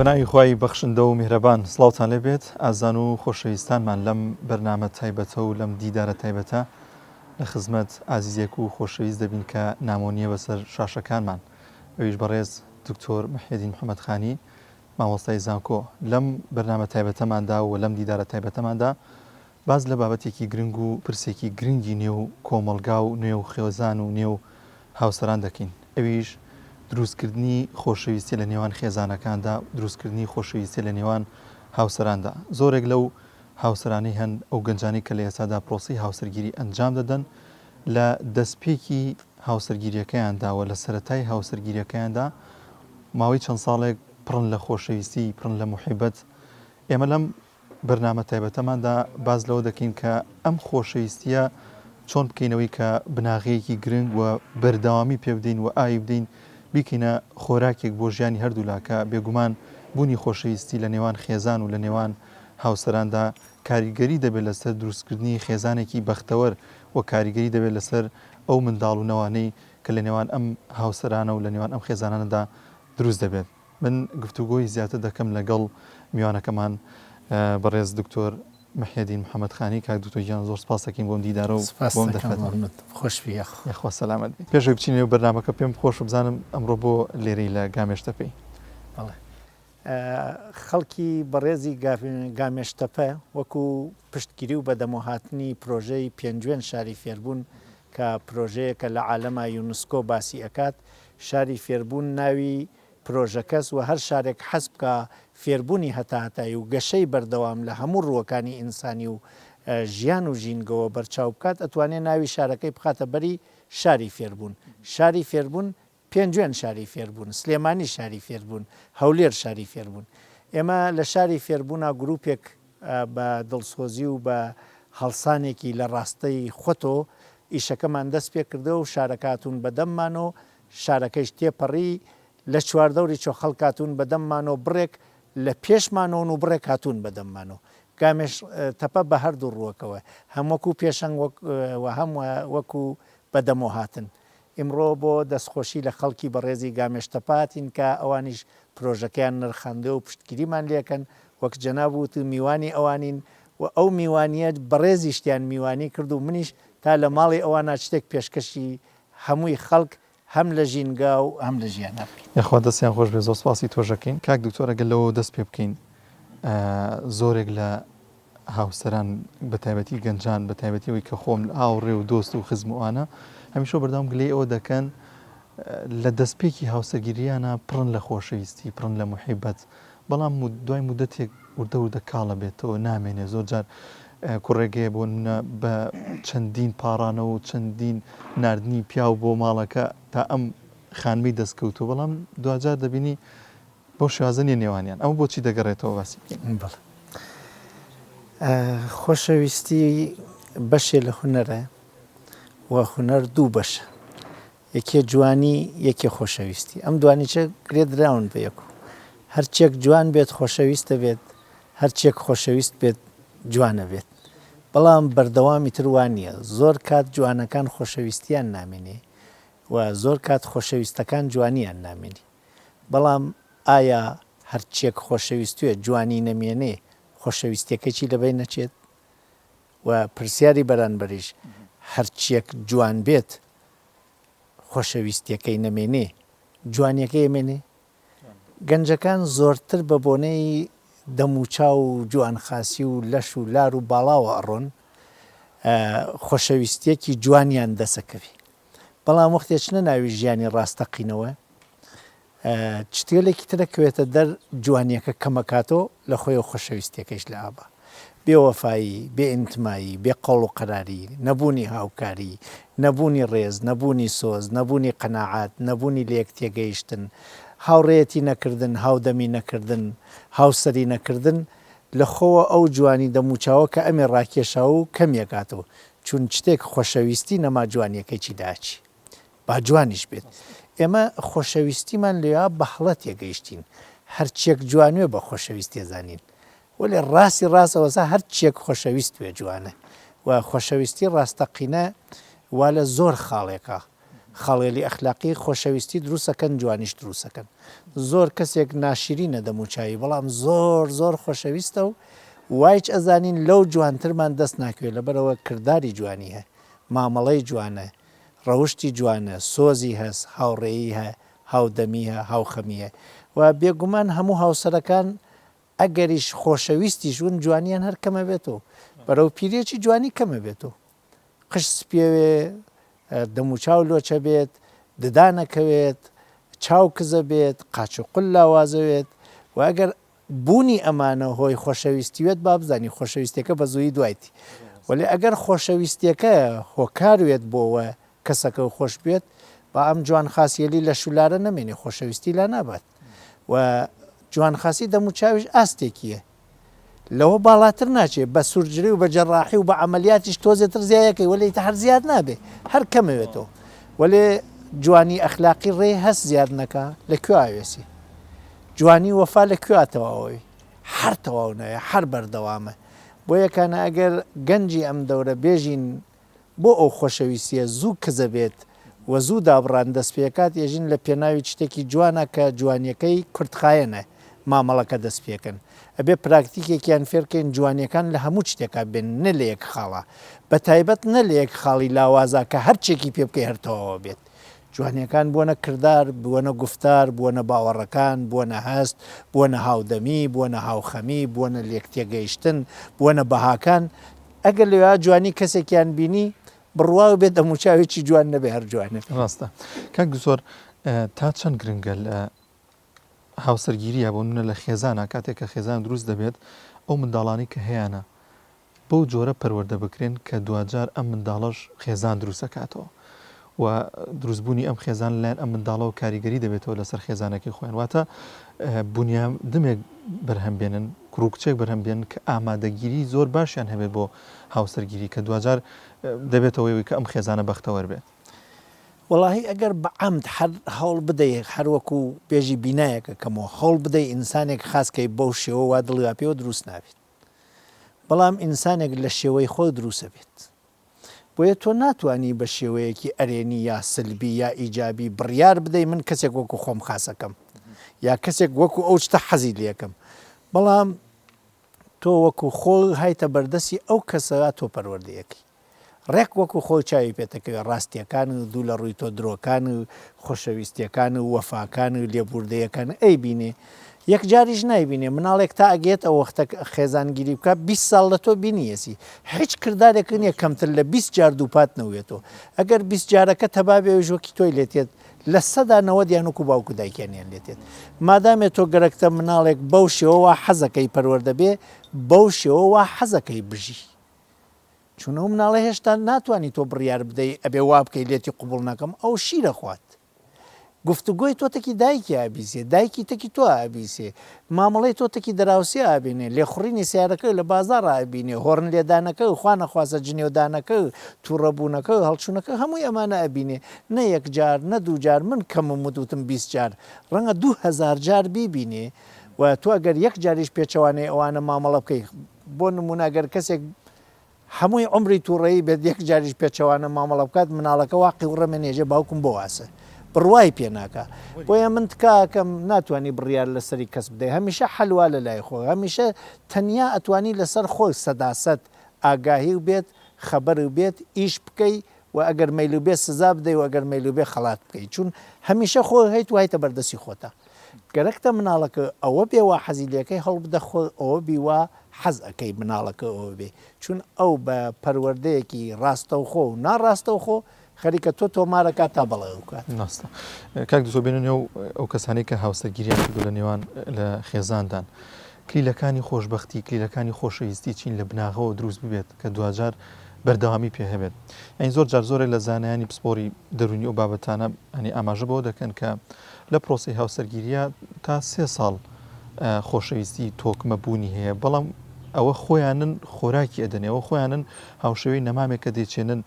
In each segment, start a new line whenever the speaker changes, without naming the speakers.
بەناوی خوای بەخشندە و میهرەبان سڵاوتان لێ بێت ئازان و خۆشەویستانمان لەم بەرنامە تایبەتە و لەم دیدارە تایبەتە لە خزمەت ئازیزێک و خۆشەویست دەبین کە نامۆ نییە بەسەر شاشەکانمان ئەویش بەڕێز دکتۆر محیەدین محەمەد خانی مامۆستای زانکۆ لەم بەرنامە تایبەتەماندا و لەم دیدارە تایبەتەماندا باس لە بابەتێکی گرنگ و پرسێکی گرنگی نێو کۆمەڵگا و نێو خێزان و نێو هاوسەران دەکەین، ئەویش دروستکردنی خۆشەویستیە لە نێوان خێزانەکاندا، دروستکردنی خۆشەویستیە لە نێوان هاوسەراندا. زۆرێک لەو هاوسەرانەی هەن، ئەو گەنجانەی کە لە ئێستادا پرۆسەی هاوسەرگیری ئەنجام دەدەن، لە دەستپێکی هاوسەرگیریەکەیاندا و لە سەرەتای هاوسەرگیریەکەیاندا ماوەی چەند ساڵێک پڕن لە خۆشەویستی، پڕن لە موحیبەت. ئێمە لەم بەرنامە تایبەتەماندا باس لەوە دەکەین کە ئەم خۆشەویستییە چۆن بکەینەوەی کە بناغەیەکی گرنگ و بەردەوامی پێ بدەین و ئاوی بدەین بیکەینە خۆراکێک بۆ ژیانی هەردوولا کە بێگومان بوونی خۆشەویستی لە نێوان خێزان و لە نێوان هاوسەراندا کاریگەری دەبێت لەسەر دروستکردنی خێزانێکی بەختەوەر و کاریگەری دەبێت لەسەر ئەو منداڵ و نەوانەی کە لە نێوان ئەم هاوسەرانە و لە نێوان ئەم خێزانانەدا دروست دەبێت. من گفتوگۆی زیاتر دەکەم لەگەڵ میوانەکەمان بەڕێز دکتۆر محیەدین محەمەد خانی. کاک دکتۆر گیان زۆر سپاس دەکەین بۆم دیدارە و
سپاس
بۆم
دەکەم
دەرفەتە.
قوربانت خۆش بی یاخوا.
یاخوا سەلامەت بی. پێش ئەوەی بچینە نێو بەرنامەکە پێم خۆشە بزانم ئەمڕۆ بۆ لێرەی لە گامێشتەپەی؟
بەڵێ خەڵکی بەڕێزی گامێشتەپە وەکو پشتگیری و بەدەمەوهاتنی پرۆژەی پێنجوێن شاری فێربوون کە پرۆژەیەکە لە عالەما یونسکۆ باسی ئەکات شاری فێربوون ناوی پرۆژەکەس و هەر شارێک حەز بکا فێربوونی هەتاهەتایی و گەشەی بەردەوام لە هەموو ڕووەکانی ئینسانی و ژیان و ژینگەوە بەرچاو بکات ئەتوانێ ناوی شارەکەی بخاتە بەری شاری فێربوون. شاری فێربوون پێنجوێن شاری فێربوون، سلێمانی شاری فێربوون، هەولێر شاری فێربوون. ئێمە لە شاری فێربوونا گرووپێک بە دڵسۆزی و بە هەڵسانێکی لە ڕاستەی خۆتۆ ئیشەکەمان دەست پێ کردەوە و شارەکە هاتوون بە دەممانۆ، شارەکەیش تێپەڕی لە چواردەوری چۆ خەڵک هاتوون بە دەممانۆ بڕێک لە پێشمانۆن و بڕێک هاتوون بە دەممانۆ. گامێش تەپە بە هەردوو ڕووەکەوە هەم وەکوو پێشەنگ و هەم وەکوو بە دەمۆ هاتن. ئیمڕۆ بۆ دەستخۆشی لە خەڵکی بەڕێزی گامێشتەپە هاتین کە ئەوانیش پرۆژەکەیان نرخاندوە و پشتگیریمان لێکەن، وەک جەناب وتو میوانی ئەوانین و ئەو میوانیە بەڕێزیشتیان میوانی کرد و منیش تا لە ماڵی ئەوانا شتێک پێشکەشی هەمووی خەڵک هەم لە ژینگا و هەم لە ژیانا بکەین.
یاخوا دەستیان خۆش بێت زۆر سپاسی تۆش ئەکەین. کاک دکتۆر ئەگەر لەوەوە دەست پێ بکەین زۆرێک لە هاوسەران بە تایبەتی گەنجان بە تایبەتی ئەوەی کە خۆم هاوڕێ و دۆست و خزم و ئەوانە هەمیشە بەردەوام گلەی ئەوە دەکەن لە دەستپێکی هاوسەرگیریانە پڕن لە خۆشەویستی پڕن لە موحیبەت بەڵام دوای مودەتێک وردە وردە کاڵە بێتەوە نامێنێ زۆر جار کوڕێک هەیە بۆ نمونە بە چەندین پاڕانەوە و چەندین ناردنی پیاو بۆ ماڵەکە تا ئەم خانمەی دەستکەوتووە بەڵام دواجار دەبینی بەو شێوازە نیە نێوانیان ئەمە بۆچی دەگەڕێتەوە باسی بکەین؟
بەڵێ خۆشەویستی بەشێ لە هونەرە و هونەر دوو بەشە یەکێ جوانی یەکێ خۆشەویستی ئەم دوانیچە گرێدراون بە یەک و هەرچێک جوان بێت خۆشەویستە بێت هەرچێک خۆشەویست بێت جوانە بێت بەڵام بەردەوامی تر وا نییە زۆر کات جوانەکان خۆشەویستیان نامێنێ و زۆر کات خۆشەویستەکان جوانیان نامێنی بەڵام ئایا هەرچیەک خۆشەویستوێ جوانی نەمێنێ خۆشەویستیەکەی چی لەبەین نەچێت؟ وە پرسیاری بەرانبەریش هەرچیەک جوان بێت خۆشەویستیەکەی نەمێنێ جوانیەکەی ئەمێنێ؟ گەنجەکان زۆرتر بە بۆنەی دەموچاو و جوانخاسی و لەش و لار و باڵاوە ئەڕۆن خۆشەویستیەکی جوانیان دەسەکەوێ بەڵام وەختێ چنە ناوی ژیانی ڕاستەقینەوە چتگەلێکی ترە کەوێتە دەر جوانیەکە کەمەکاتۆ لە خۆیەوە خۆشەویستیەکەیش لە ئابا. بێ وەفایی، بێ ئینتمایی، بێ قەوڵ و قەراری، نەبوونی هاوکاری، نەبوونی ڕێز، نەبوونی سۆز، نەبوونی قەناعەت، نەبوونی لەیەک تێگەیشتن، هاوڕێیەتی نەکردن، هاودەمی نەکردن، هاوسەری نەکردن، لە خۆوە ئەو جوانی دەموچاوە کە ئەمێ ڕاکێشاوە و کەمیەکاتۆ، چون چتێک خۆشەویستی نەما جوانیەکەی چی داچی. با جوانیش بێت. ئێمە خۆشەویستیمان لەوێا بە هەڵە تێگەیشتین. هەرچیەک جوانوێ بە خۆشەویست تێزانین. وەلێ ڕاستی ڕاست ئەوەسا هەرچیەک خۆشەویست وێ جوانە. و خۆشەویستی ڕاستەقینە وا لە زۆر خاڵێکا. خاڵێلی ئەخلاقی خۆشەویستی دروسەکەن جوانیش دروسەکەن. زۆر کەسێک ناشیرینە دەموچاوی بەڵام زۆر زۆر خۆشەویستە و وایچ ئەزانین لەو جوانترمان دەست ناکوێ لەبەرئەوە کرداری جوانی هە مامەڵەی جوانە ڕەوشتی جوانە سۆزی هەس هاوڕێیی هە هاودەمی هە هاوخەمی هە و بێگومان هەموو هاوسەرەکان ئەگەریش خۆشەویستیش ون جوانیان هەر کەمەبێتۆ بەرەو پیرێکی جوانی کەمەبێتۆ قژ سپیەوێ، دەموچاو لۆچە بێت، ددان ئەکەوێت، چاو کزە بێت، قاچ و قول لاوازەوێت و ئەگەر بوونی ئەمانە هۆی خۆشەویستی وێت با بزانین خۆشەویستیەکە بە زوویی دوایتی وەلێ ئەگەر خۆشەویستیەکە هۆکار وێت بۆ وە کەسەکە خۆش بوێت با ئەم جوان خاسیەلی لەش و لارە نەمێنێ خۆشەویستی لا نابات و جوان خاسی دەموچاویش ئاستێکیە لەوە باڵاتر ناچێ، بە surgery و بە جەڕاحی و بە عەمەلیاتیش تۆزێ تر زیایەکەی وەلێ ئیتر هەر زیاد نابێ، هەر کەمەوێتەوە. وەلێ جوانی ئەخلاقی ڕێی هەس زیاد نەکا، لە کوێ ئاوێسی؟ جوانی وەفا لە کوێ تەواوەوی؟ هەر تەواو نایە، هەر بەردەوامە. بۆیە کانە ئەگەر گەنجی ئەم دەورە بێژین بۆ ئەو خۆشەویستیە زوو کزە بێت و زوو دابڕان دەست پێکات ئێژین لە پێناوی چتێکی جوانە کە جوانیەکەی کورتخایەنە مامەڵەکە دەست پێکەن ئەبێ پراکتیکێکیان فێرکەین جوانیەکان لە هەموو چتێکا بێن نە لە یەک خاڵا بە تایبەت نە لە یەک خاڵی لاوازا کە هەرچێکی پێ بکەی هەر تەواوە بێت جوانیەکان بووەنە کردار بووەنە گوفتار بووەنە باوەڕەکان بووەنە هەست بووەنە هاودەمی بووەنە هاوخەمی بووەنە لێکتێگەیشتن بووەنە بەهاکان ئەگەر لەوێا جوانی کەسێکیان بینی بڕواو بێ دەموچاوێکی جوان نەبێ هەر جوانە.
ڕاستە کاک دکتۆر تا چەند گرنگە لە هاوسەرگیریە بۆ نمونە لە خێزانە کاتێک کە خێزان دروست دەبێت ئەو منداڵانی کە هەیانە بەو جۆرە پەروەردە بکرێن کە دواجار ئەم منداڵەش خێزان دروست ئەکاتەوە و دروستبوونی ئەم خێزان لەلایەن ئەم منداڵەوە کاریگەری دەبێتەوە لەسەر خێزانەکەی خۆیان واتە بونیادمێک بەرهەم بێنن کوڕ و کچێک بەرهەم بێنن کە ئامادەگیری زۆر باشیان هەبێت بۆ هاوسەرگیری کە دواجار دەبێتەوە ئەوەی کە ئەم خێزانە بەختەوەر بێت.
وەڵاهی ئەگەر بە عەمد هەر هەوڵ بدەی هەر وەکو بێژی بینایەک ئەکەمەوە هەوڵ بدەی ئینسانێک خاس کەی بەو شێوە وا دڵی وا پێوە دروست نابێت بەڵام ئینسانێک لە شێوەی خۆی دروست ئەبێت بۆیە تۆ ناتوانی بە شێوەیەکی ئەرێنی یا سلبی یا ئیجابی بڕیار بدەی من کەسێک وەکو خۆم خاسەکەم یا کەسێک وەکو ئەو شتە حەزی لێکەم بەڵام تۆ وەکو خۆ هایتە بەردەستی ئەو کەسە تۆ پەروەردەیەکەی ڕێک وەکو خۆی چاوی پێتەکەوێ ڕاستیەکان و دوو لە ڕووی تۆ درۆکان و خۆشەویستیەکان و وەفاکان و لێبوردەیەکان ئەیبینێ یەکجاریش نایبینێ مناڵێک تا ئەگەیەت ئەو وەختە خێزان گیری بکا 20 ساڵ لە تۆ بینیەسی هیچ کردارێک نییە کەمتر لە 20 جار دووپات نەوێتەوە ئەگەر 20 جارەکە تەبا بێ ئەویش وەکی تۆی لێ تێت لە سەدا نەوەدیان وەکو باوک و دایکیانیان لێ تێت مادامێ تۆ گەرەکتە مناڵێک بەو شێوە وا حەزەکەی پەروەردە بێ بەو شێوە وا حەزەکەی بژی چون ئەو مناڵە هێشتا ناتوانی تۆ بڕیار بدەی ئەبێ وا بکەی لێتی قبوڵ نەکەم ئەو شیرەخوات گفتوگۆی تۆ تەکی دایکی ئەبیسێ، دایکی تەکی تۆ ئەبیسێ، مامەڵەی تۆ تەکی دراوسێ ئەبینێ، لێخوڕینی سەیارەکە لە بازاڕا ئەبینێ، هۆڕن لێدانەکە، خوا نەخواستە جنێودانەکە، توڕەبوونەکە، هەڵچوونەکە، هەمووی ئەمانە ئەبینێ، نە یەک جار، نە دوو جار، من کەمم وت وتم 20 جار، ڕەنگە 2000 جار بیبینێ و تۆ ئەگەر یەک جاریش پێچەوانەی ئەوانە مامەڵە بکەی، بۆ نموونە ئەگەر کەسێک هەمووی عومری توڕەیی بێت یەک جاریش پێچەوانە مامەڵە بکات مناڵەکە وا قیوڕەمێ نێژێ باوکم بۆ واسە بڕوای پێ ناکا بۆیە من تکا ئەکەم ناتوانی بڕیار لەسەری کەس بدەی هەمیشە حەل وا لەلای خۆ هەمیشە تەنیا ئەتوانی لەسەر خۆ سەداسەد ئاگاهی و بێت خەبەر و بێت ئیش بکەی و ئەگەر مەیلو بێ سزا بدەی و ئەگەر مەیلو بێ خەڵات بکەی چون هەمیشە خۆ هەیت و هەیتە بەردەسی خۆتا گەرەکتە مناڵەکە ئەوە بێ وا حەزی لێکەی هەوڵبدە خۆ ئەوە بی وا حەز ئەکەی مناڵەکە ئەوە بێ چون ئەو بە پەروەردەیەکی ڕاستەوخۆ و ناڕاستەوخۆ خەریکە تۆ تۆمارەکات تا بەڵێ ئەو کات.
ڕاستە کاک دکتۆر بێنە نێو ئەو کەسانەی کە هاوسەرگیریان کردو لە نێوان لە خێزاندان کلیلەکانی خۆشبەختی کلیلەکانی خۆشەویستی چین لە بناغەوە دروست ببێت کە دواجار بەردەوامی پێ هەبێت یانی زۆر جار زۆرێک لە زانایانی پسپۆری دەروونی ئەو بابەتانە ئەنی ئاماژە بەوە دەکەن کە لە پرۆسەی هاوسەرگیریە تا سێ ساڵ خۆشەویستی تۆکمە بوونی هەیە بەڵام ئەوە خۆیانن خۆراکی ئەدەنێ ئەوە خۆیانن هاوشێوەی نەمامێک کە دەیچێنن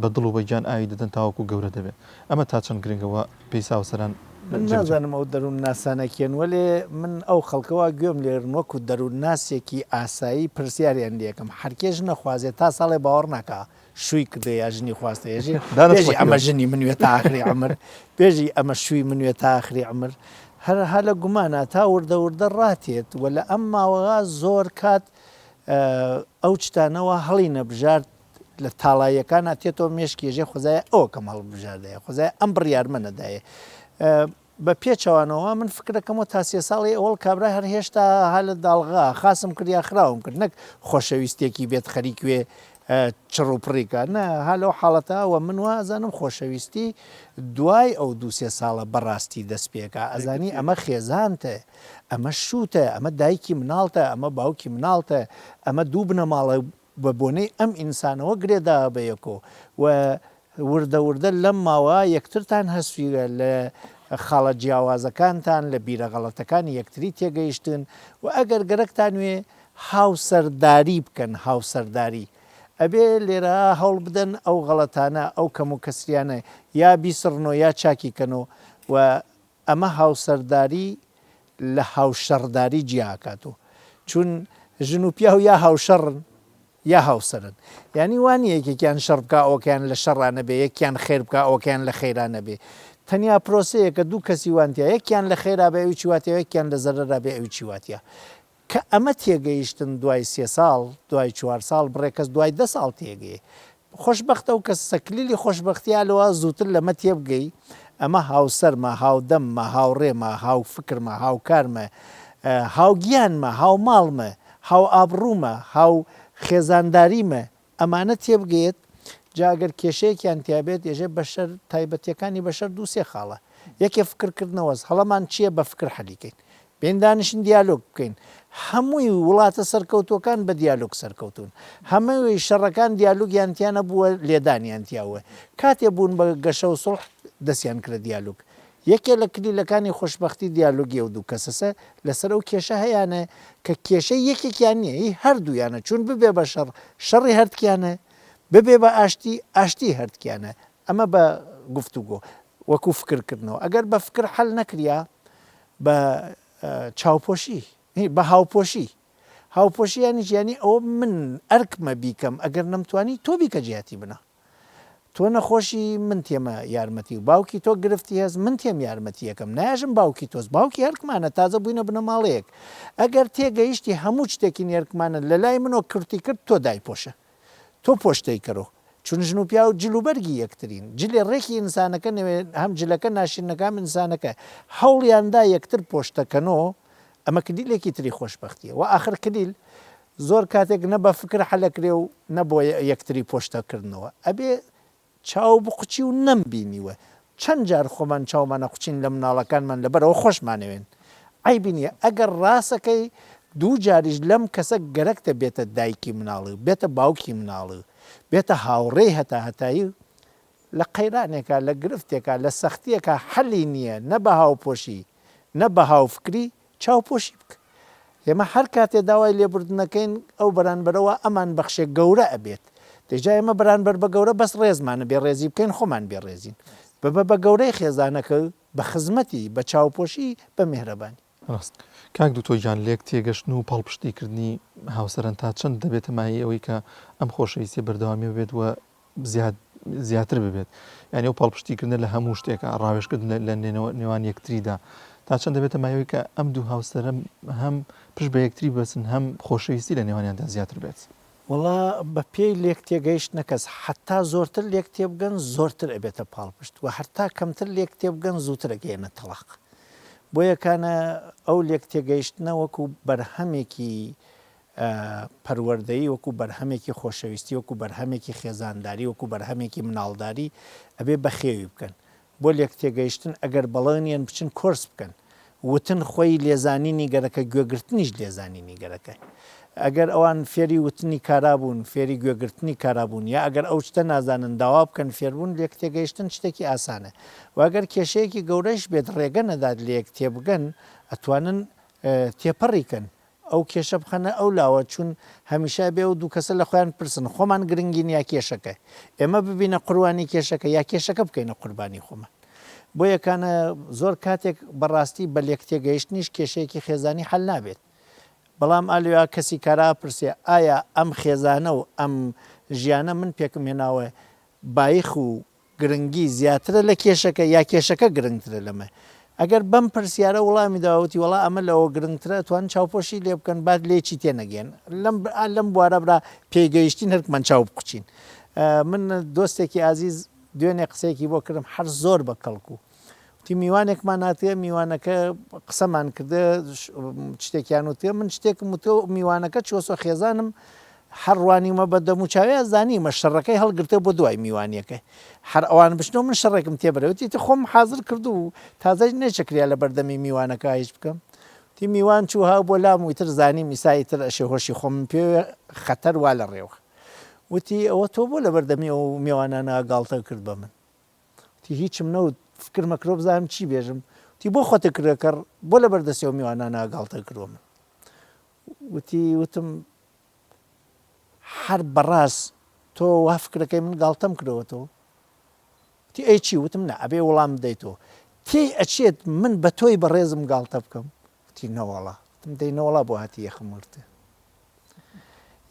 بە دڵ و بە گیان ئاوی دەدەن تاوەکو گەورە دەبێت ئەمە تا چەند گرنگە و پێویستە هاوسەران
من نازانم ئەو دەروونناسانە کێن وەلێ من ئەو خەڵکە وا گوێم لێرن وەکو دەروونناسێکی ئاسایی پرسیاریان لێکەم هەرکێ ژنەخوازێ تا ساڵێ باوەڕ ناکا. شووی کردێ یا ژنی خواستە ێژێ بێژی ئەمە ژنی من وێ تا ئاخری عەمر بێژی ئەمە شووی من وێ تا ئاخری عەمر هەر ها لە گومانا تا وردە وردە ڕاتێت و لە ئەم ماوەا زۆر کات ئەو چتانەوە هەڵی نەبژارد لە تاڵاییەکانا تێتەوە مێشکی ێژێ خوزایە ئەوەکەم هەڵبژاردایە خوزایە ئەم بڕیارمە نەدایە بە پێچەوانەوە من فکرەکەمەوە تا سێ ساڵی ئەوەڵ کابرا هەر هێشتا ها لە داڵغا خاسم کرد یا خراوم کرد نەک خۆشەویستێکی بێت خەریکوێ چڕ و پڕی کا نا ها لەو حاڵەتە وە من وا ئەزانم خۆشەویستی دوای ئەو دوو سێ ساڵە بەڕاستی دەست پێکا ئەزانی ئەمە خێزانتە ئەمە شووتە ئەمە دایکی مناڵتە ئەمە باوکی مناڵتە ئەمە دوو بنەماڵە بە بۆنەی ئەم ئینسانەوە گرێ داوە بە یەکۆ و وردە وردە لەم ماوە یەکترتان هەسفیوە لە خاڵە جیاوازەکانتان لە بیرە غەڵەتەکانی یەکتری تێگەیشتن و ئەگەر گەرەکتان وێ هاوسەرداری بکەن هاوسەرداری ئەبێ لێرە هەوڵ بدەن ئەو غەڵەتانە ئەو کەم و کەسریانە یا بیسڕنۆ یا چاکی کەنۆ و ئەمە هاوسەرداری لە هاوشەڕداری جیا ئەکاتۆ چون ژن و پیاو یا هاوشەڕن یا هاوسەرن یانی وا نیە یەکێکیان شەڕ بکا ئەوەکەیان لە شەڕا نەبێ یەکیان خێر بکا ئەوەکەیان لە خێرا نەبێ تەنیا پرۆسەیەکە دوو کەسی وان تیا یەکیان لە خێرا بێ ئەویی واتیا یەکیان لە زەرەرا بێ ئەویی واتیا کە ئەمە تێگەیشتن دوای سێ ساڵ، دوای چوار ساڵ، بڕێ کەس دوای دە ساڵ تێگەیێ. خۆشبەختە ئەو کەسە کلیلی خۆشبەختییە لەوە زووتر لەمە تێبگەی ئەمە هاوسەرمە، هاودەممە، هاوڕێمە، هاوفکرمە، هاوکارمە، هاوگیانمە، هاوماڵمە، هاوئابڕوومە، هاوخێزانداریمە، ئەمانە تێبگەیێت، جا ئەگەر کێشەیەکیان تیابێت ئێژێ بەشەر تایبەتیەکانی بەشەر دوو سێ خاڵە یەکێ فکر کردنەوەس هەڵەمان چیە بە فکر حەلی کەین بێین دانیشین دیالۆگ بکەین هەمووی وڵاتە سەرکەوتوەکان بە دیالۆگ سەرکەوتون هەمووی شەڕەکان دیالوگیان تیا نەبووە لێدانیان تیاوە کاتێ بوون بە گەشە و سوڵح دەستیان کرە دیالوگ یەکێ لە کلیلەکانی خۆشبەختی دیالۆگی ئەو دوو کەسەسە لەسەر ئەو کێشە هەیانە کە کێشەی یەکێکیان نیە هی هەردوویانە چون ببێ بە شەڕ شەڕی هەردکیانە ببێ بە ئاشتی ئاشتی هەردکیانە ئەمە بە گفتوگۆ وەکو فکر کردنەوە ئەگەر بە فکر حەل نەکریا بە چاوپۆشی بە هاوپۆشی هاوپۆشی یانی چی یانی ئەوە من ئەرکمە بیکەم ئەگەر نەمتوانی تۆ بیکە جیاتی منە تۆ نەخۆشی من تێمە یارمەتی و باوکی تۆ گرفتی هەس من تێم یارمەتی یەکەم نایەژم باوکی تۆس باوکی هەرکمانە تازە بووینە بنەماڵەیەک ئەگەر تێگەیشتی هەموو شتێکی نێرکمانە لە لای منۆ کرتی کرد تۆ دایپۆشە تۆ پۆشتەی کەرۆ چون ژن و پیاو جل و بەرگی یەکترین جلێ ڕێکی ئینسانەکە نەوێ هەم جلەکە ناشرینەکە هەم ئینسانەکە هەوڵیان دا یەکتر پۆشتەکەنۆ ئەمە کلیلێکی تری خۆشبەختیە وە ئاخر کلیل زۆر کاتێک نە بە فکر حەلەکرێ و نە بۆ یەکتری پۆشتە کردنەوە ئەبێ چاو بقوچی و نەم بینیوە چەند جار خۆمان چاومان ئەقوچین لە مناڵەکانمان لەبەرئەوە خۆشمانەوێن عەیبی نیە ئەگەر ڕاسەکەی دوو جاریش لەم کەسە گەرەکتە بێتە دایکی مناڵی و بێتە باوکی مناڵی و بێتە هاوڕێی هەتا هەتایی و لە قەیرانێکا لە گرفتێکا لە سەختیەکا حەلی نیە نە بە هاوپۆشی نە بە هاوفکری چاوپۆشی بکە. ئێمە هەر کاتێ داوای لێبوردنەکەین ئەو بەرانبەرە وا ئەمان بەخشێ گەورە ئەبێت. دەی جا ئێمە بەرانبەر بە گەورە بەس ڕێزمانە بێ ڕێزی بکەین خۆمان بێ ڕێزین. ببە بە گەورەی خێزانەکە بە خزمەتی، بە چاوپۆشی، بە میهرەبانی.
ڕاست. کاک دکتۆر گیان لێک تێگەشتن و پاڵپشتی کردنی هاوسەران تا چەند دەبێتە مایەی ئەوەی کە ئەم خۆشەویستیە بەردەوامی ببێت و زیاد زیاتر ببێت یانی ئەو پاڵپشتی کردنە لە هەموو شتێکا ڕاوێژکردن لە نێوان یەکتریدا تا چەند دەبێتە مایەوەی کە ئەم دوو هاوسەرە هەم پشت بە یەکتری بەسن هەم خۆشەویستی لە نێوانیاندا زیاتر بێت.
وەڵا بە پێی لێک تێگەیشتنە کەس حەتا زۆرتر لێک تێبگەن زۆرتر ئەبێتە پاڵپشت وە هەرتا کەمتر لێک تێبگەن زووتر ئەگەیەنە تەڵاق بۆیە کانە ئەو لێک تێگەیشتنە وەکو بەرهەمێکی پەروەردەیی وەکو بەرهەمێکی خۆشەویستی وەکو بەرهەمێکی خێزانداری وەکو بەرهەمێکی مناڵداری ئەبێ بەخێوی بکەن بۆ لێکتێگەیشتن ئەگەر بەڵێنیان بچن کۆرس بکەن وتن خۆی لێزانینی گەرەکە گوێگرتنیش لێزانینی گەرەکە ئەگەر ئەوان فێری وتنی کارا بوون فێری گوێگرتنی کارا بوون یا ئەگەر ئەو شتە نازانن داوا بکەن فێربوون لێکتێگەیشتن شتێکی ئاسانە و ئەگەر کێشەیەکی گەورەش بێت ڕێگە نەدات لێک تێبگەن ئەتوانن تێپەڕی کەن ئەو کێشە بخەنە ئەو لاوە چون هەمیشە ئەبێ ئەو دوو کەسە لە خۆیان پرسن خۆمان گرنگین یا کێشەکە ئێمە ببینە قوربانی کێشەکە یا کێشەکە بکەینە قوربانی خۆمان بۆیە کانە زۆر کاتێک بەڕاستی بە لێک تێگەیشتنیش کێشەیەکی خێزانی حەل نابێت. بەڵام ئالویا کەسی کارا پرسێ ئایا ئەم خێزانە و ئەم ژیانە من پێکم هێناوە بایخ و گرنگی زیاترە لە کێشەکە یا کێشەکە گرنگترە لەمە؟ ئەگەر بەم پرسیارە وڵامی داوە وتی وەڵا ئەمە لەوە گرنگترە ئەتوانن چاوپۆشی لێ بکەن با لێکی تێنەگەن لەم لەم بوارە برا پێگەیشتین هەرکمان چاو بقوچین من دۆستێکی ئازیز دوێنێ قسەیەکی بۆ کردم هەر زۆر بە کەڵک و وتی میوانێکمان هاتیە میوانەکە قسەمان کردە شتێکیان وتێ من شتێکم وتێ و میوانەکە چۆسۆ خێزانم هەر ڕوانیومە بە دەموچاویا زانیمە شەڕەکەی هەڵگرتە بۆ دوای میوانیەکە هەر ئەوان بچنەوە من شەڕێکم تێبەرەوە تیتە خۆم حازر کردو و تازەش نەچەکریا لە بەردەمی میوانەکە هیچ بکەم تی میوان چوو ها بۆ لام ویتر زانیم ئیسا ئیتر ئەشێ هۆشی خۆم پێ خەتەر وا لە ڕێوە وتی ئەوە تۆ بۆ لە بەردەمی ئەو مێوانانە گاڵتە کرد بە من وتی هیچم نەوت فکر مەکرۆ بزانم چی بێژم وتی بۆ خۆتە کردە کەڕ بۆ لە بەردەستی ئەو میوانانە گاڵتە کردوە من وتی وتم هەر بەڕاست تۆ وا فکرەکەی من گاڵتەم کردەوە تۆ وتی ئەی چی وتم نا ئەبێ وڵام بدەیتەوە تێی ئەچێت من بە تۆی بەڕێزم گاڵتە بکەم وتی نەوەڵا وتم دەی نەوەڵا بۆ هاتی یەخم ورتێ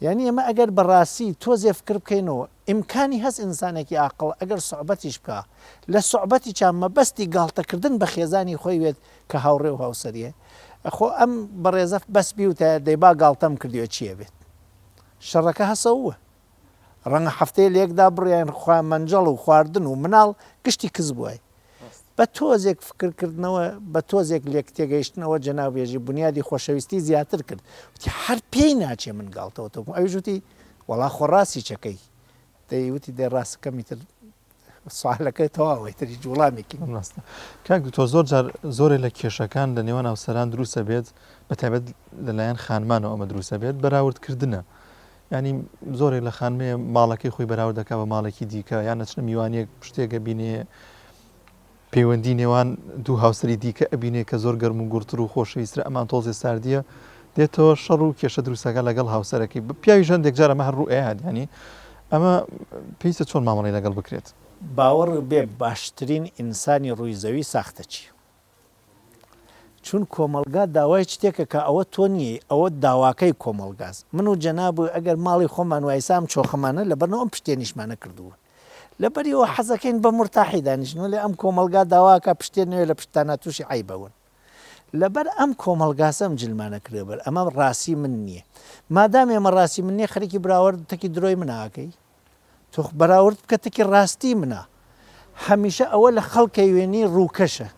یانی ئێمە ئەگەر بەڕاستی تۆزێ فکر بکەینەوە ئیمکانی هەست ئینسانێکی ئاقڵ ئەگەر سوعبەتیش بکا لە سوعبەتیشا مەبەستی گاڵتەکردن بە خێزانی خۆی بێت کە هاوڕێ و هاوسەریە خۆ ئەم بەڕێزە بەس بیوتایە دەی با گاڵتەم کردیوە چیە بێت شەڕەکە هەسەووە ڕەنگە هەفتەیە لەیەک دابڕیاین خوا مەنجەڵ و خواردن و مناڵ گشتی کز بوای بە تۆزێک فکر کردنەوە بە تۆزێک لێک تێگەیشتنەوە جەناب ێژی بونیادی خۆشەویستی زیاتر کرد وتی هەر پێی ناچێ من گاڵتەوە تۆ بکەم ئەویش وتی وەڵا خۆ ڕاستی چەکەی دەی وتی دەی ڕاستەکەم ئیتر سوالەکە تەواوە ئیتر هیچ وڵامێکی نییە.
ڕاستە کاک دکتۆر زۆر جار زۆرێ لە کێشەکان لە نێوان هاوسەران دروست ئەبێت بە تایبەت لەلایەن خانمانەوە ئەمە دروست ئەبێت بەراورد کردنە یانی زۆرێک لە خانمێ ماڵەکەی خۆی بەراورد دەکا بە ماڵێکی دیکە یان ئەچنە میوانیەک شتێک ئەبینێ پەیوەندی نێوان دوو هاوسەری دیکە ئەبینێ کە زۆر گەرم و گوڕتر و خۆشەویسترە ئەمان تۆزێ ساردیە دێتەوە شەڕ و کێشە دروستەکە لەگەڵ هاوسەرەکەی پیاویش هەندێک جار ئەمە هەر ڕوو ئەیات ینی ئەمە پێویستە چۆن مامەڵەی لەگەڵ بکرێت؟
باوەڕ بێ باشترین ئینسانی ڕووی زەوی ساختەچیە. چون کۆمەڵگا داوای شتێکە کە ئەوە تۆ نیی ئەوە داواکەی کۆمەڵگاس من و جەنابو ئەگەر ماڵی خۆمان وایسا ئەم چۆخەمانە لەبەر نەو ئەم پشتێنیشمانە کردووە لەبەری ئەوە حەزەکەین بە مورتاحی دانیشن وەلێ ئەم کۆمەڵگا داواکا پشتێن نەوێ لە پشتتانا تووشی عەیبە ون لەبەر ئەم کۆمەڵگاسە ئەم جلمانە کردوە بەر ئەمە ڕاسی من نییە مادام ئێمە ڕاسی من نییە خەریکی براوەرد تەکی درۆی من ئاکەی تۆ بەراورد بکە تەکی ڕاستی منە هەمیشە ئەوە لە خەڵکەی وێنی ڕووکەشە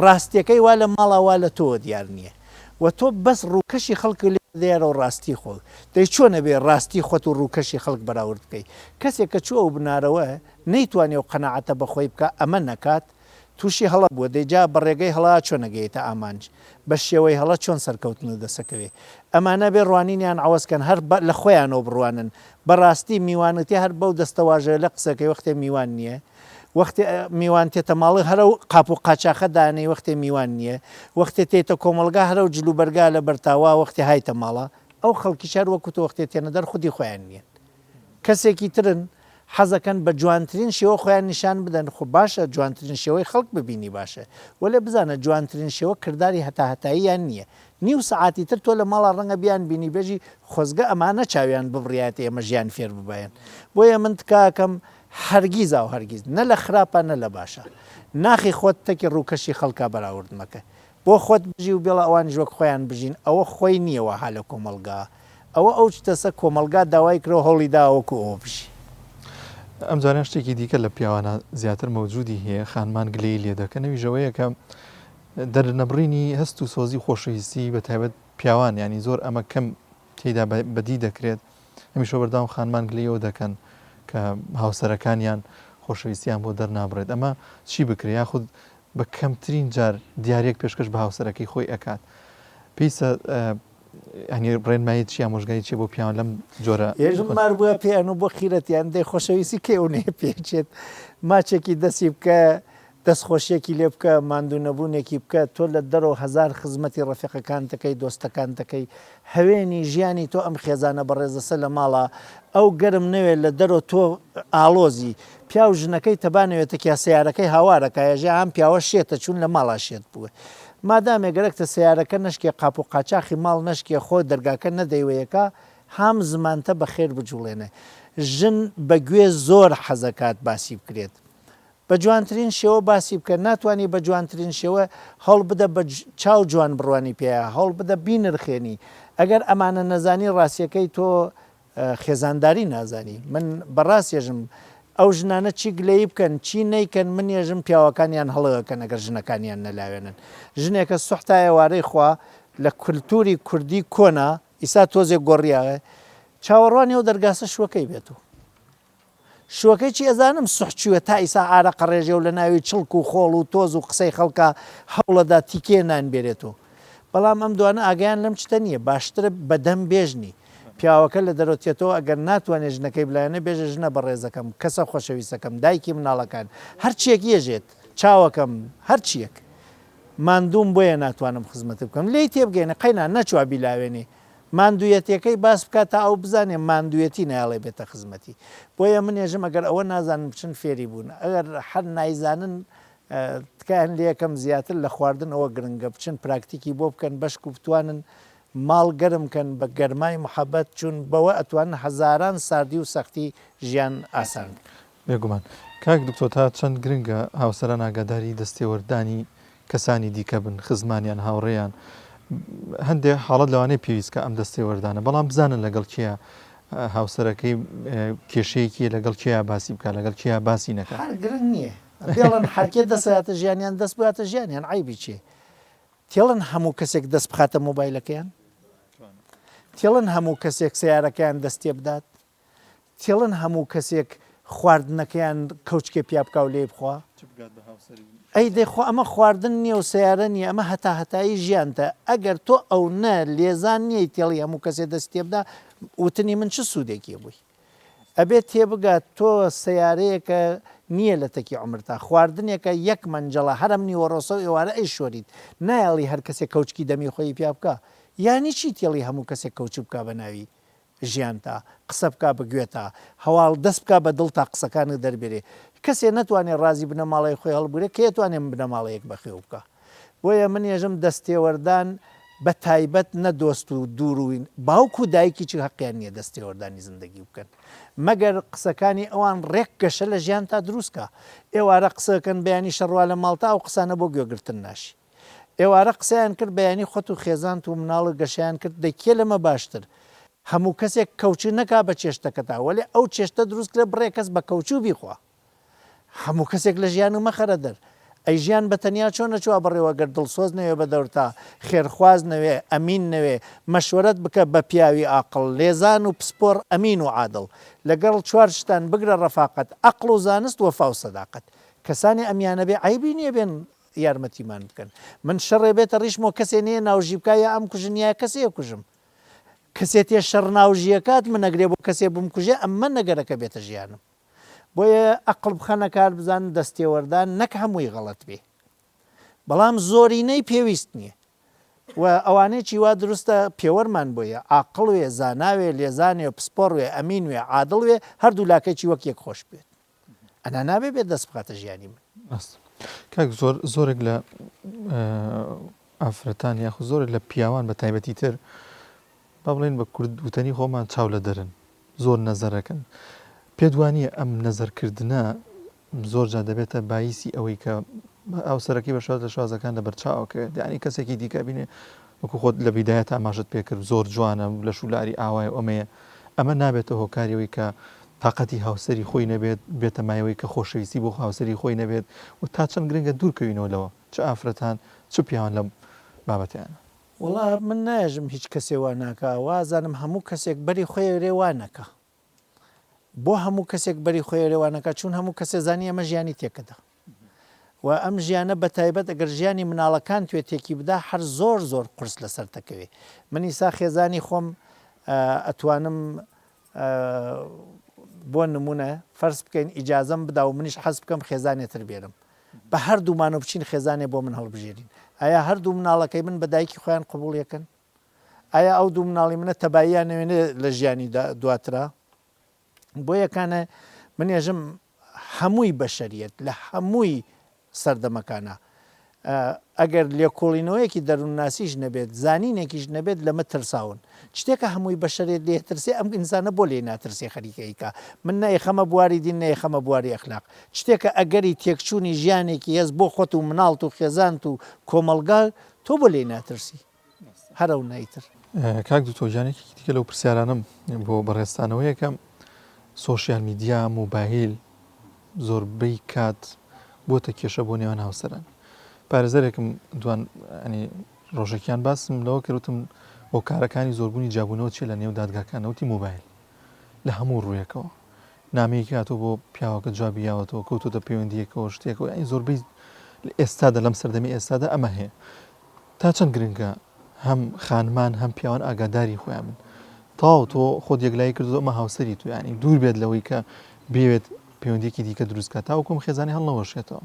ڕاستیەکەی وا لە ماڵا وا لە تۆوە دیار نییە و تۆ بەس ڕووکەشی خەڵک لێ دیارە و ڕاستی خۆ دەی چۆن ئەبێ ڕاستی خۆت و ڕووکەشی خەڵک بەراورد بکەی کەسێک کە چوو ئەو بنارەوە نەیتوانی ئەو قەناعەتە بە خۆی بکا ئەمە نەکات تووشی هەڵە بووە، دەی جا بە ڕێگەی هەڵە چۆن ئەگەیتە ئامانج؟ بە شێوەی هەڵە چۆن سەرکەوتنت دەسەکەوێ؟ ئەمانە ئەبێ ڕوانینیان عەوەز کەن، هەر بە لە خۆیانەوە بڕوانن. بە ڕاستی میوانەتی هەر بەو دەستەواژەیلە قسەکەی وەختێ میوان نییە؟ وەختێ میوان تێتە ماڵێ هەر ئەو قاپ و قاچاخە دانێی وەختێ میوان نییە؟ وەختێ تێیتە کۆمەڵگا هەر ئەو جلوبەرگا لە بەرتا وا وەختێ هایتە ماڵا؟ ئەو خەڵکیش هەر وەکوو تۆ وەختێ تێنە دەر خودی خۆیان نییەن. کەسێکی ترن حەزەکەن بە جوانترین شێوە خۆیان نیشان بدەن، خۆ باشە جوانترین شێوەی خەڵک ببینی باشە، وەلێ بزانە جوانترین شێوە کرداری هەتاهەتاییان نییە، نیو سەعاتی تر تۆ لە ماڵا ڕەنگە بیان بینی بێژی خۆزگە ئەمانە چاویان ببڕیایەتە ئێمە ژیان فێر ببایەن، بۆیە من تکا ئەکەم هەرگیزاو هەرگیز نە لە خراپا نە لە باشا ناخی خۆت تەکی ڕووکەشی خەڵکا بەراورد مەکە، بۆ خۆت بژی و بێڵە ئەوانیش وەک خۆیان بژین ئەوە خۆی نییە وەها لە کۆمەڵگا ئەوە ئەو شتەسە کۆمەڵگا داوای کرۆ هەوڵی داوە وەکو ئەوە بژی.
ئەمجارەیان شتێکی دیکە لە پیاوانە زیاتر مەوجودی هەیە خانمان گلەیی لێ دەکەن ئەویش ئەوەیە کە دەرنەبڕینی هەست و سۆزی و خۆشەویستی بە تایبەت پیاوان یانی زۆر ئەمە کەم تێیدا بەدی دەکرێت هەمیشە بەردەوام خانمان گلەیی ئەوە دەکەن کە هاوسەرەکانیان خۆشەویستیان بۆ دەرنابڕێت ئەمە چی بکرێت یاخود بە کەمترین جار دیاریەک پێشکەش بە هاوسەرەکەی خۆی ئەکات پێویستە یانی ڕێنمایی چی ئامۆژگاری چیە بۆ پیاوان لەم جۆرە
ئێژم مار بووە پێیان و بۆ خیرەتیان دەی خۆشەویستی کەی ئەو نەیە پێچێت ماچێکی دەستی بکە دەستخۆشیەکی لێ بکە ماندوو نەبوونێکی بکە تۆ لە دەرەوە هەزار خزمەتی ڕەفیقەکانت دەکەی دۆستەکانت دەکەی هەوێنی ژیانی تۆ ئەم خێزانە بەڕێزەسە لە ماڵا ئەو گەرم نەوێ لە دەرۆ تۆ ئاڵۆزی پیاو ژنەکەی تەبا نەوێتە کیا سەیارەکەی هاوارەکا یەژێ ئام پیاوە شێتە چون لە ماڵا شێت بووە. مادامێ گەرەکتە سەیارەکە نەشکێ قاپ و قاچاخی ماڵ نەشکێ خۆ دەرگاکە نەدەیوەیەکا هام زمانتە بە خێر بجوڵێنێ ژن بە گوێ زۆر حەزەکات باسی بکرێت بە جوانترین شێوە باسی بکە ناتوانی بە جوانترین شێوە هەوڵ بدە بە چاو جوان بڕوانی پێیا هەوڵ بدە بینرخێنی ئەگەر ئەمانە نەزانی ڕاستیەکەی تۆ خێزانداری نازانی من بەڕاست یەژم ئەو ژنانە چی گلەیی بکەن چی نەیکەن من یەژم پیاوەکانیان هەڵەکەن ئەگەر ژنەکانیان نەلاوێنن ژنێکە سوح تا ئێوارەی خوا لە کولتوری کوردی کۆنا ئیسا تۆزێک گۆڕیاوێ چاوەڕوانی ئەو دەرگاسە شوەکەی بێت و شوەکەی چی ئەزانم سوح چوە تا ئیسا ئارەقە ڕێژێ و لە ناوی چڵک و خۆڵ و تۆز و قسەی خەڵکا هەوڵەدا تیکێ نان بێرێتۆ بەڵام ئەم دوانە ئاگایان لەم چتە نیە باشترە بە دەم بێژنی پیاوەکە لە دەرۆ تێتەوە ئەگەر ناتوانێ ژنەکەی بلایەنێ بێژە ژنە بەڕێزەکەم کەسە خۆشەویستەکەم دایکی مناڵەکان هەرچیەک یەژێت چاوەکەم هەرچیەک ماندووم بۆیە ناتوانم خزمەتت بکەم لێی تێبگەینە قەینا نەچوە بیلاوێنێ ماندوویەتیەکەی باس بکات تا ئەو بزانێ ماندوویەتی نایەڵێ بێتە خزمەتی بۆیە من ێژم ئەگەر ئەوە نازانن بچن فێری بوون ئەگەر هەر نایزانن تکایان لێکەم زیاتر لە خواردن ئەوە گرنگە بچن پراکتیکی بۆ بکەن بەشک و بتوانن ماڵ گەرم کەن بە گەرمای محەبەت چون بەوە ئەتوانن هەزاران ساردی و سەختی ژیان ئاسان بکەن.
بێگومان. کاک دکتۆر تا چەند گرنگە هاوسەران ئاگاداری دەستێوەردانی کەسانی دیکە بن، خزمانیان، هاوڕێیان، هەندێ حاڵەت لەوانەیە پێویست کە ئەم دەستێوەردانە، بەڵام بزانن لەگەڵ کێیە هاوسەرەکەی کێشەیەکی لەگەڵ کێیا باسی بکا، لەگەڵ کێیا باسی نەکا.
هەر گرنگ نییە. بێڵن هەرکێ دەست هاتە ژیانیان دەست بگاتە ژیانیان عەیبی چییە؟ تێڵن هەموو کەسێک دەست بخاتە مۆبایلەکەیان؟ تێڵن هەموو کەسێک سەیارەکەیان دەست تێبدات؟ تێڵن هەموو کەسێک خواردنەکەیان کەوچکێ پیا بکا و لێی بخوا؟ ئەی دەی خۆ ئەمە خواردن نییە و سەیارە نییە ئەمە هەتاهەتایی ژیانتە ئەگەر تۆ ئەونە لێزان نیی تێڵی هەموو کەسێ دەستی تێبدا وتنی من چ سوودێکی بووی؟ ئەبێت تێبگات تۆ سەیارەیەکە نییە لە تەکی عومرتا خواردنێکە یەک مەنجەڵە هەر ئەم نیوەڕۆسە و ئێوارە ئەیشۆریت نایەڵی هەر کەسێک کەوچکی دەمی خۆیی پیا بکا یانی چی تێڵی هەموو کەسێک کەوچک بکا بە ناوی ژیانتا قسە بکا بە گوێتا هەواڵ دەست بکا بە دڵتا قسەکانت دەربێرێ کەسێ نەتوانێ ڕازی بنەماڵەی خۆی هەڵبگرێ کەی ئەتوانێ من بنەماڵەیەک بەخێو بکا بۆیە من ێژم دەست تێوەردان بە تایبەت نە دۆست و دوور و باوک و دایکی چ هەقیان نیە دەست تێوەردانی زندەگی بکەن مەگەر قسەکانی ئەوان ڕێک گەشە لە ژیانتا دروست کا ئێوارە قسەکەن بەیانی شەڕوا لە ماڵتا ئەو قسانە بۆ گوێگرتن ناشی ئێوارە قسەیان کرد بەیانی خۆت و خێزانت و مناڵت گەشەیان کرد دەی کێ لەمە باشتر هەموو کەسێک کەوچک نەکا بە چێشتەکەتا وەلێ ئەو چێشتە دروست کرێ بڕێ کەس بە کەوچوو بیخوا هەموو کەسێک لە ژیان و مەخەرە دەر ئەی ژیان بە تەنیا چۆن ئەچوە بەڕێوە گەر دڵسۆز نەوێ بە دەورتا خێرخواز نەوێ ئەمین نەوێ مەشوەرەت بکە بە پیاوی ئاقڵ لێزان و پسپۆڕ ئەمین و عادڵ لەگەڵ چوار شتان بگرە ڕەفاقەت ئەقڵ و زانست وەفا و سەداقەت کەسانی ئەمیانە بێ عەیبی نیە بێن یارمەتیمان بکەن من شەڕێ بێتە ڕیشمۆ کەسێ نەیە ناوژی بکا یا ئەم کوژن یا کەسێ کوژم کەسێ تێ شەڕ ناوژیەکات من ئەگرێ بۆ کەسێ بمکوژێ ئەمە نەگەرەکە بێتە ژیانم بۆیە ئەقڵ بخەنە کار بزانن دەستێوەردان نەک هەمووی غەڵەت بێ بەڵام زۆرینەی پێویست نییە و ئەوانەیەکی وا دروستە پێوەرمان بۆیە عاقڵ وێ زاناوێ لێزانێ پسپۆڕ وێ ئەمین وێ عادڵ وێ هەردوو لاکەی وەک یەک خۆش بێت ئەنا نابێ بێت دەست بخاتە ژیانی من.
ڕاست کاک زۆر زۆرێک لە ئافرەتان یاخود زۆرێک لە پیاوان بە تایبەتی تر با بڵێن بە کورد وتەنی خۆمان چاو لە دەرن زۆر نەزەرەکەن پێت وانییە ئەم نەزەرکردنە زۆر جار دەبێتە بایسی ئەوەی کە هاوسەرەکەی بە شاز لە شازەکان لە بەرچاوکەوێت یعنی کەسێکی دیکە بینێ وەکو خۆت لە بیدایەت ئاماژەت پێکرد زۆر جوانە لە شولاری ئاوای ئەمەیە ئەمە نابێتە هۆکاری ئەوەی کە تاقەتی هاوسەری خۆی نەبێت، بێتە مایەوەی کە خۆشەویستی بۆ هاوسەری خۆی نەبێت و تا چەند گرنگە دوور کەوینەوە لەوە چ ئافرەتان چ پیاوان لەم بابەتەیانە.
وەڵا من نایەژم هیچ کەسێ وا ناکا وازانم هەموو کەسێک بەری خۆی ئەگرێ وا نەکا بۆ هەموو کەسێک بەری خۆی ئەگرێ وا نەکا چون هەموو کەسێ زانی ئەمە ژیانی تێکەدا و ئەم ژیانە بە تایبەت ئەگەر ژیانی مناڵەکان توێ تێکی بدا هەر زۆر زۆر قورس لەسەر دەکەوێ من ئیسا خێزانی خۆم ئەتوانم بۆ نمونە فەرز بکەین ئیجازەم بدا و منیش حەز بکەم خێزانێ تر بێنم بە هەردوومان و بچین خێزانێ بۆ من هەڵبژێرین ئایا هەردوو مناڵەکەی من بە دایکی خۆیان قبوڵیەکەن ئایا ئەو دوو مناڵی منە تەباییان نەوێنێ لە ژیانی دواترا بۆیە کانە من ێژم هەمووی بەشەریەت لە هەمووی سەردەمەکانا. ئەگەر لێکۆڵینەوەیەکی دەروونناسیش نەبێت، زانینێکیش نەبێت لەمە ترساون. شتێکە هەمووی بەشەرێت لێ ترسێ ئەم ئینسانە بۆ لێی ناترسێ خەریکە ئەیکا. من نە ئەیخەمە بواری دین نە ئەیخەمە بواری ئەخلاق. شتێکە ئەگەری تێکچوونی ژیانێکی هەس بۆ خۆت و مناڵت و خێزانت و کۆمەڵگا تۆ بۆ لێی ناترسی؟ هەر ئەو نەیتر.
کاک دکتۆر گیان یەکێکی دیکە لەو پرسیارانەم بۆ بەڕێزتانەوەیە کە سۆشیال میدیا، مۆبایل زۆربەی کات بۆتە کێشە بۆ نێوان هاوسەران. پارێزەرێکم دوان ینی ڕۆژێکیان باسم لەوە کرد وتم هۆکارەکانی زۆربوونی جیابوونەوە چیە لە نێو دادگاکان وتی مۆبایل لە هەموو ڕوویەکەوە نامەیەکی هاتووە بۆ پیاوەکە جوابی یاوەتەوە کەوتۆتە پەیوەندیەکەوە شتێکەوە یانی زۆربەی ئێستادا لەم سەردەمی ئێستادا ئەمە هەیە تا چەند گرنگە هەم خانمان هەم پیاوان ئاگاداری خۆیان بن تەواو تۆ خۆت یەکلایی کردو ئەمە هاوسەری تو یانی دوور بێت لەوەی کە بێوێت پەیوەندیەکی دیکە دروست کات تاوەکو ئەم خێزانی هەڵنەوەشێتەوە.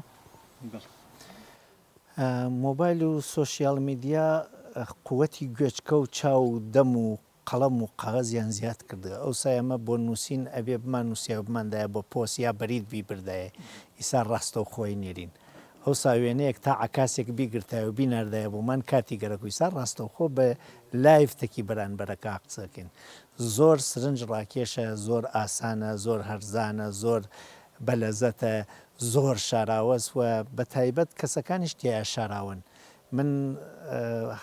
مۆبایل و سۆشیال میدیا قوتی گوێچکە و چاو و دەم و قەڵەم و قاغەزیان زیاد کردگە ئەوسا ئێمە بۆ نووسین ئەبێ بمان نووسیایە و بماندایە بۆ پۆست یا بەرید بیبردایە ئیسا ڕاستەوخۆ ئەینێرین ئەوسا وێنەیەک تا عەکاسێک بیگرتایە و بیناردایە بۆمان کاتی گەرەک و ئیسا ڕاستەوخۆ بە live تەکی بەرانبەرەکە قسە کەین زۆر سرنج ڕاکێشە زۆر ئاسانە زۆر هەرزانە زۆر بەلەزەتە زۆر شاراوەس و بەتایبەت کەسەکانیش تیایا شاراوەن من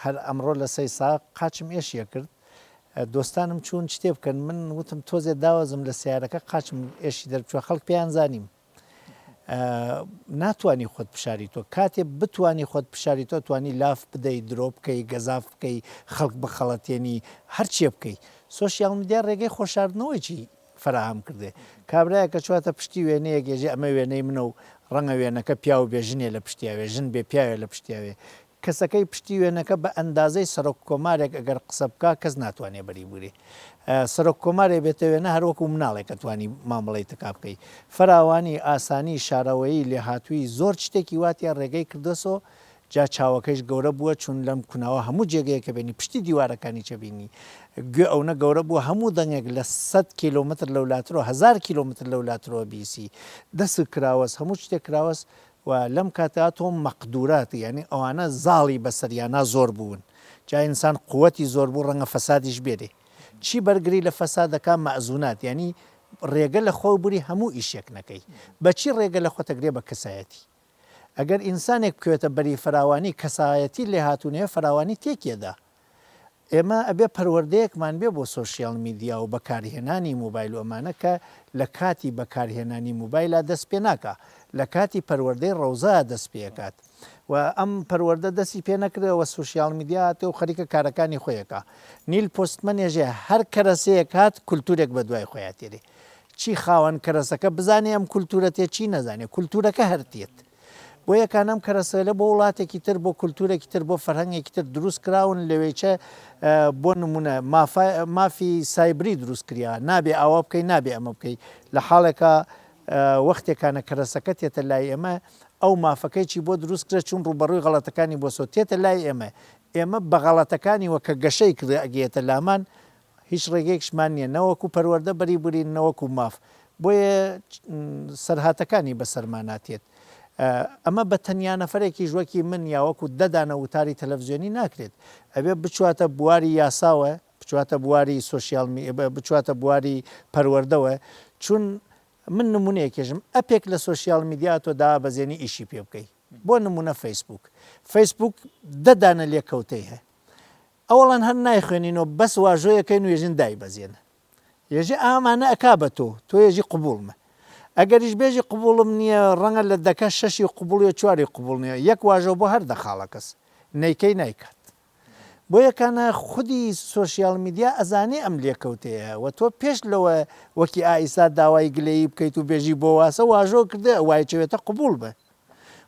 هەر ئەمڕۆ لە سەیساق قاچم ئێشی ئەکرد دۆستانم چوون شتێ بکەن من وتم تۆزێ داوەزم لە سیارەکە قاچم ئێشی دەربچوە خەڵک پێیان زانیم ناتوانی خۆت بشاری تۆ کاتێ بتانی خۆت بشاری تۆ توانی لاف بدەی درۆ بکەی گەزاف بکەی خەڵک بخەڵەتێنی هەرچێ بکەی سۆشیال میدیا ڕێگەی خۆشاردنەوەیی فەراهەم کردێ. کابرایەک کە چواتە پشتی وێنەیەک ئێژێ ئەمە وێنەی منە و ڕەنگە وێنەکە پیاو بێ ژنێ لە پشتیا وێ، ژن بێ پیاوێ لە پشتیا وێ. کەسەکەی پشتی وێنەکە بە ئەندازەی سەرۆک کۆمارێک ئەگەر قسە بکا کەس ناتوانێ بەری بگرێ. سەرۆک کۆمارێ بێتە وێنە هەر وەکوو مناڵێک ئەتوانی مامڵەی تەکا بکەی. فراوانی، ئاسانی، شارەوەیی، لێهاتوویی زۆر چتێکی وا تیا ڕێگەی کردۆسۆ جا چاوەکەیش گەورە بووە چون لەم کوناوە هەموو جێگەیەک ئەبینی پشتی دیوارەکانیچ ئەبینی گوێ ئەونە گەورە بووە هەموو دەنگێک لە سەت کیلۆمەتر لەولاترەوە هەزار کیلۆمەتر لەولاترەوە بیسی دەست کراوەس هەموو شتێک کراوەس و لەم کاتە تۆ مەقدورات یانی ئەوانە زاڵی بەسەریانا زۆر بوون جا ئینسان قوتی زۆر بوو ڕەنگە فەسادیش بێرێ چی بەرگری لە فەساد دەکا مەئزونات یانی ڕێگە لە خۆو بری هەموو ئیشێک نەکەی بەچی ڕێگە لە خۆتەگرێ بە کەسایەتی ئەگەر ئینسانێک بکەوێتە بەری فراوانی کەسایەتی لێهاتوونەیە فراوانی تێکیەدا. ئێمە ئەبێ پەروەردەیەکمان بێ بۆ سۆشیال میدیا و بەکارهێنانی موبایل و ئەمانە کە لە کاتی بەکارهێنانی موبایلا دەست پێ ناکا لە کاتی پەروەردەی ڕەوزا دەست پێ ئەکات و ئەم پەروەردە دەستی پێ نەکردەوە و سۆشیال میدیا هاتێ و خەریکە کارەکانی خۆی ئەکا. نیل پۆستمەن ێژێ هەر کەرەسەیەک هات کولتورێک بە دوای خۆیا تێرێ. چی خاوەن کەرەسەکە بزانێ ئەم کولتوورە تێت چی نەزانێ کولتوورەکە هەر تێت. بۆیە کان ئەم کەرەسەیلە بۆ وڵاتێکی تر بۆ کولتوورێکی تر بۆ فەرهەنگێکی تر دروست کراون لەوێچە بۆ نمونە مافی سایبری دروست کریا نابێ ئاوا بکەی نابێ ئەمە بکەی لە حاڵێکا وەختێکانە کەرەسەکە تێتە لای ئێمە ئەو مافەکەی چی بۆ دروست کرا چون ڕووبەڕووی غەڵەتەکانی بۆسۆ تێتە لای ئێمە ئێمە بە غەڵەتەکانی وە کە گەشەی کرد ئەگەیەتە لامان هیچ ڕێگەیەکشمان نیە نە وەکو پەروەردە بەری برین نە وەکو ماف بۆیە سەرهاتەکانی بەسەرمانا تێت ئەمە بە تەنیا نەفەرێکیش وەکی من یا وەکو دە دانە وتاری تەلەفزیۆنی ناکرێت ئەبێ بچواتە بواری یاساوە بچواتە بواری سۆشیال بچواتە بواری پەروەردەوە چون من نمونەیەکێژم ئەپێک لە سۆشیال میدیا تۆ دابەزێنی ئیشی پێ بکەی بۆ نمونە فەیسبوک فەیسبوک دە دانە لێکەوتەی هەیە ئەوەڵەن هەر نایخوێنینۆ بەس واژۆیەکەین و یەژین دایبەزێنە یەژێ ئامانە ئەکا بە تۆ تۆ یەژی قبوڵمە ئەگەریش بێژی قبوڵم نییە ڕەنگە لە دەکە شەشی قبوڵیە چواری قبوڵ نییە یەک واژۆ بۆ هەر دە خاڵەکەس نەیکەی نایکات بۆ یەکانە خودی سۆشیال میدیا ئەزانێ ئەم لێکەوتەیە و تۆ پێش لەوە وەکی ئائیسا داوای گلەیی بکەیت و بێژی بۆ واسە واژۆ کردە وای چوێتە قبوڵ بە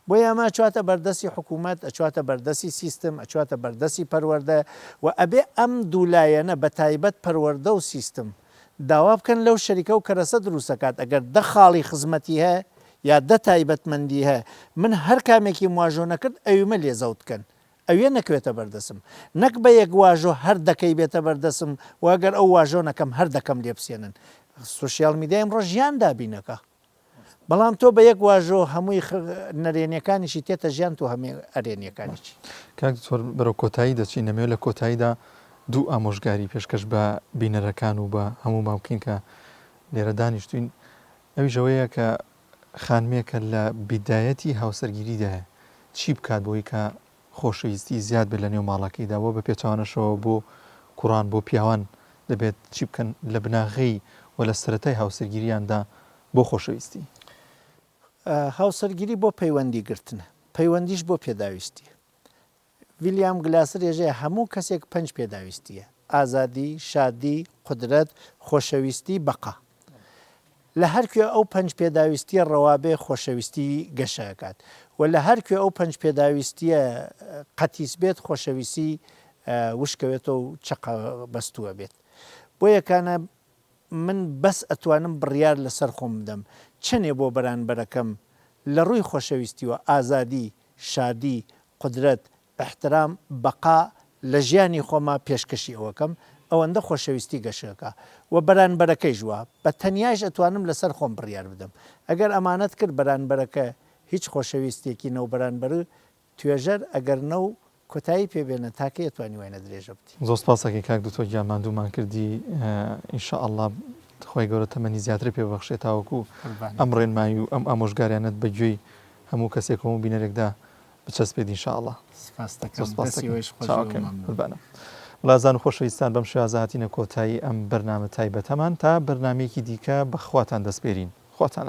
بۆیە ئەمە ئەچواتە بەردەستی حکوومەت، ئەچواتە بەردەستی سیستم، ئەچواتە بەردەستی پەروەردە و ئەبێ ئەم دوو لایەنە بە تایبەت پەروەردە و سیستم داوا بکەن لەو شەریکە و کەرەسە دروست ئەکات ئەگەر دە خاڵی خزمەتی هەیە یا دە تایبەتمەندی هەیە من هەر کامێکیم واژۆ نەکرد ئەویمە لێ زەوت کەن ئەویە نەکەوێتە بەردەسم نەک بە یەک واژۆ هەر دەکەی بێتە بەردەسم و ئەگەر ئەو واژۆ نەکەم هەر دەکەم لێ بسێنن سۆشیال میدیا ئیمڕۆ ژیان دابینەکا. بەڵام تۆ بە یەک واژۆ هەمووی نەرێنیەکانیشی تێتە ژیانت و هەمووی ئەرێنیەکانیشی.
کاک دکتۆر بەرەو کۆتایی دەچین دەمەوێت لە کۆتاییدا دوو ئامۆژگاری پێشکەش بە بینەرەکان و بە هەموومان بکەین کە لێرە دانیشتوین ئەویش ئەوەیە کە خانمێکە لە بیدایەتی هاوسەرگیریدایە چی بکات بۆی کە خۆشەویستی زیاد بێت لە نێو ماڵەکەیدا وە بە پێچەوانەشەوە بۆ کوڕان بۆ پیاوان دەبێت چی بکەن لە بناغەی و لە سەرەتای هاوسەرگیریاندا بۆ خۆشەویستی؟
هاوسەرگیری بۆ پەیوەندی گرتنە، پەیوەندیش بۆ پێداویستیە. ویلیام گلاسر ێژێ هەموو کەسێک پەنج پێداویستیە، ئازادی، شادی، قودرەت، خۆشەویستی، بەقا. لە هەر کوێ ئەو پەنج پێداویستییە ڕەوا بێ خۆشەویستی گەشە ئەکات و لە هەر کوێ ئەو پەنج پێداویستییە قەتیس بێت خۆشەویسی وشکەوێتەوە و چەقە بەستووە بێت. بۆیە کانە من بەس ئەتوانم بڕیار لە سەر خۆم بدەم چەنێ بۆ بەرانبەرەکەم لە ڕووی خۆشەویستیوە ئازادی، شادی، قودرەت، ئیحترام، بەقا، لە ژیانی خۆما پێشکەشی ئەوەکەم، ئەوەندە خۆشەویستی گەشەکا و بەرانبەرەکەیش وا، بە تەنیایش ئەتوانم لەسەر خۆم بڕیار بدەم. ئەگەر ئەمانەت کرد بەرانبەرەکە هیچ خۆشەویستیەکی نەو بەرانبەر توێژەر ئەگەر نەو کۆتایی پێ بێنە تا کەی ئەتوانی واینە درێژە بدی.
زۆر سپاس ئەکەین کاک دکتۆر گیان ماندوومان کردی ان شاء اللە خوای گەورە تەمەنی زیاترت پێ ببەخشێ تاوەکو ئەم ڕێنمایی و ئەم ئامۆژگاریانەت بە گوێی هەموو کەسێک و هەموو بینەرێکدا بچەسپێت ان شاء اللە.
سپاست دەکەم دەستی ئێوەیش خۆش بێ و مەمنون.
قوربانم. بەڕێزان و خۆشەویستان بەم شێوازە هاتینە کۆتایی ئەم بەرنامە تایبەتەمان تا بەرنامەیەکی دیکە بە خواتان دەسپێرین خواتان.